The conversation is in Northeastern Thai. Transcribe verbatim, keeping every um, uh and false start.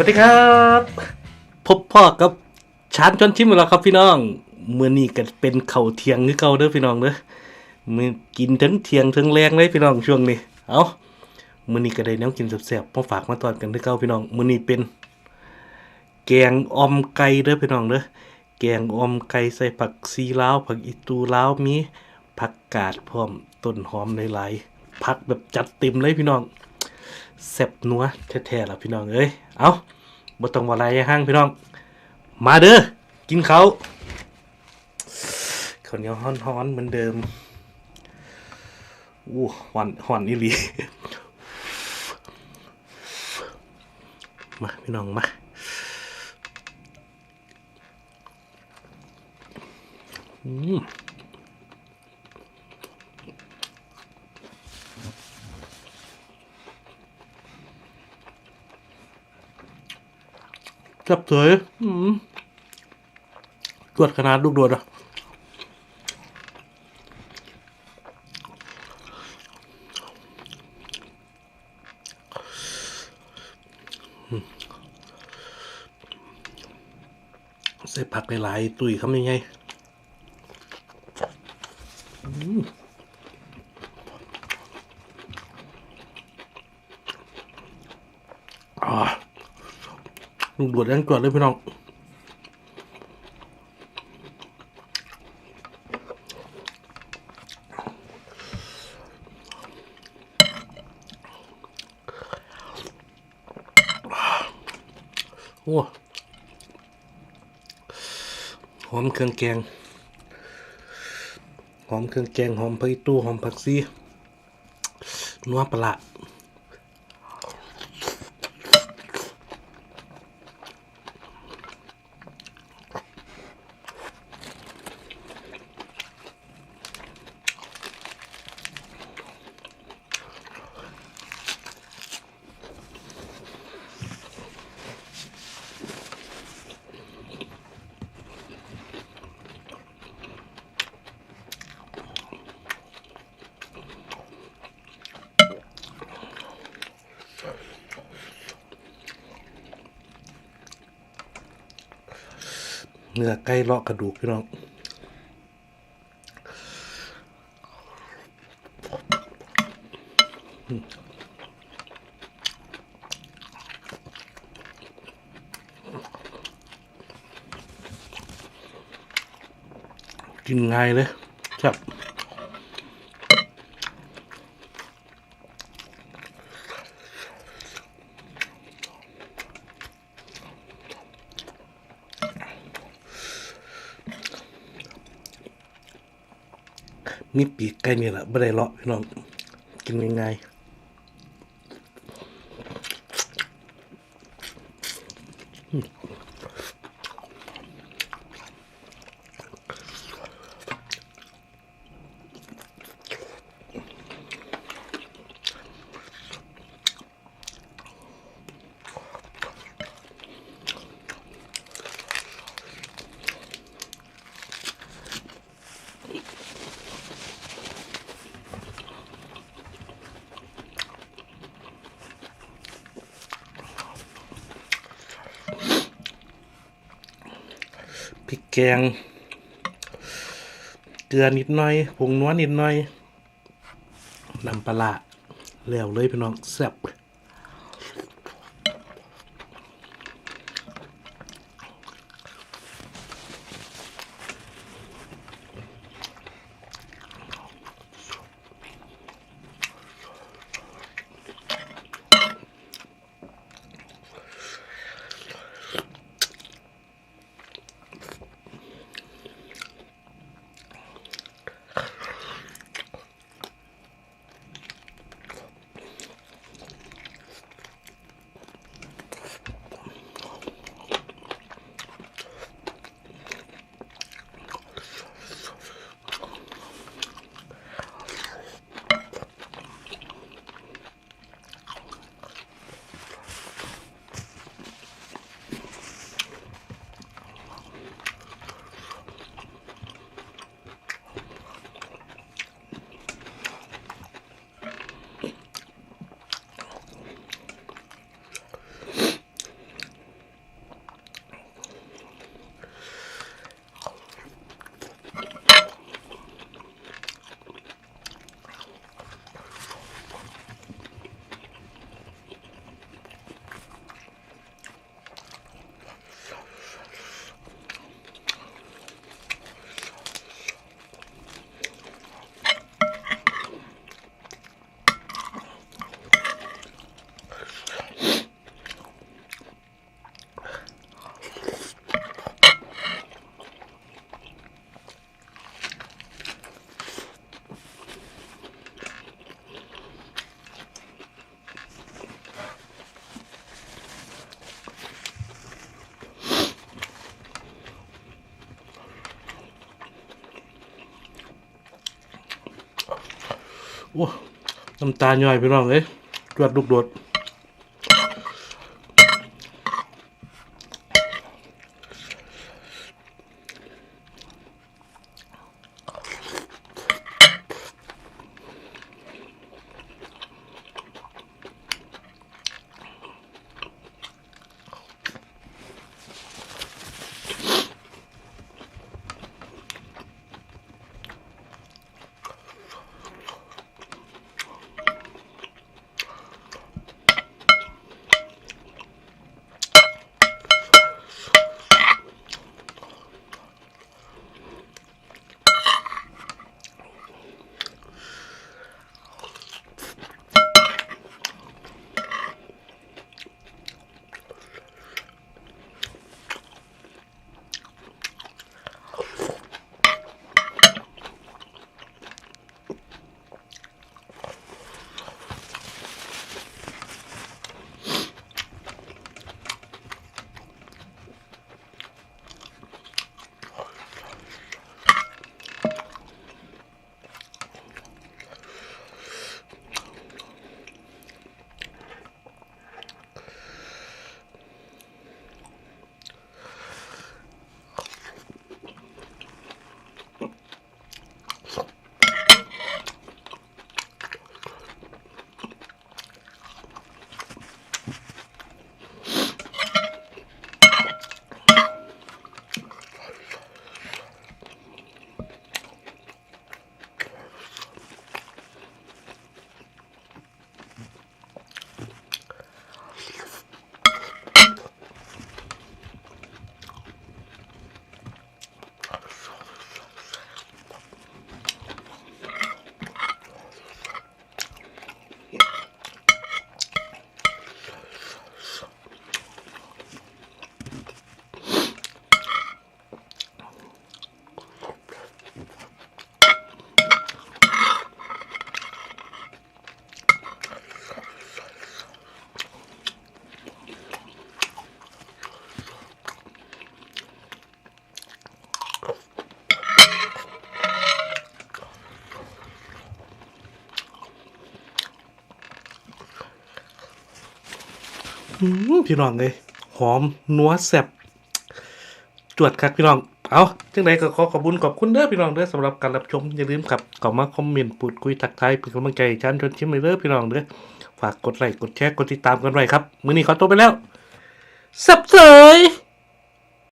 สวัสดีครับ พบพ้อกับชานชวนชิมอีกแล้วครับพี่น้อง มื้อนี้ก็เป็นข้าวเที่ยงคือเก่าเด้อพี่น้องเด้อ มื้อกินทั้งเที่ยงทั้งแลงเลยพี่น้องช่วงนี้ เอ้า มื้อนี้ก็ได้แนวกินแซ่บๆมาฝากมาต้อนกันคือเก่าพี่น้อง มื้อนี้เป็น แกงอ่อมไก่เด้อพี่น้องเด้อ แกงอ่อมไก่ใส่ผักชีลาว ผักอีตูลาว มีผักกาดพร้อม ต้นหอมหลายๆ ผักแบบจัดเต็มเลยพี่น้อง แซ่บนัวแท้ๆล่ะพี่น้องเอ้ย เอ้า บ่ต้องว่าหลายอย่าห่างพี่น้อง มาเด้อ กินข้าว ข้าวเหนียวฮ้อนๆเหมือนเดิม อู้ ฮ้อน ฮ้อนอีหลี มาพี่น้องมา อืม แซ่บเสย อืม จวดขนาดลูกโดดอะ ใส่ผักหลายๆ ตุ้ยคำใหญ่ๆ อืม อ่า ลูกโดดยังจวดเลยพี่น้อง โอ้ หอมเครื่องแกง หอมเครื่องแกง หอมผักอีตู้ หอมผักชี นัวปลาร้า เนื้อไก่เลาะกระดูกพี่น้อง กินง่ายเลย ครับ มีปีกไก่นี่แหละ บ่ได้เลาะพี่น้อง กินง่ายๆ พริกแกง เกลือนิดหน่อย ผงนัวนิดหน่อย น้ำปลาร้า แล้วเลยพี่น้อง แซ่บ อื โอ้ น้ำตาย้อยพี่น้องเอ้ย จวดลูกโดด อืม พี่น้องเอ้ย หอมนัวแซ่บ จวดคักพี่น้อง เอา จังใดก็ขอขอบคุณขอบคุณเด้อพี่น้องเด้อ สำหรับการรับชม อย่าลืมครับ เข้ามาคอมเมนต์พูดคุยทักทายเป็นกำลังใจให้ฉันชวนชิมเลยเด้อพี่น้องเด้อ ฝากกดไลค์กดแชร์กดติดตามกันไว้ครับ มื้อนี้ขอตัวไปแล้ว แซ่บเสย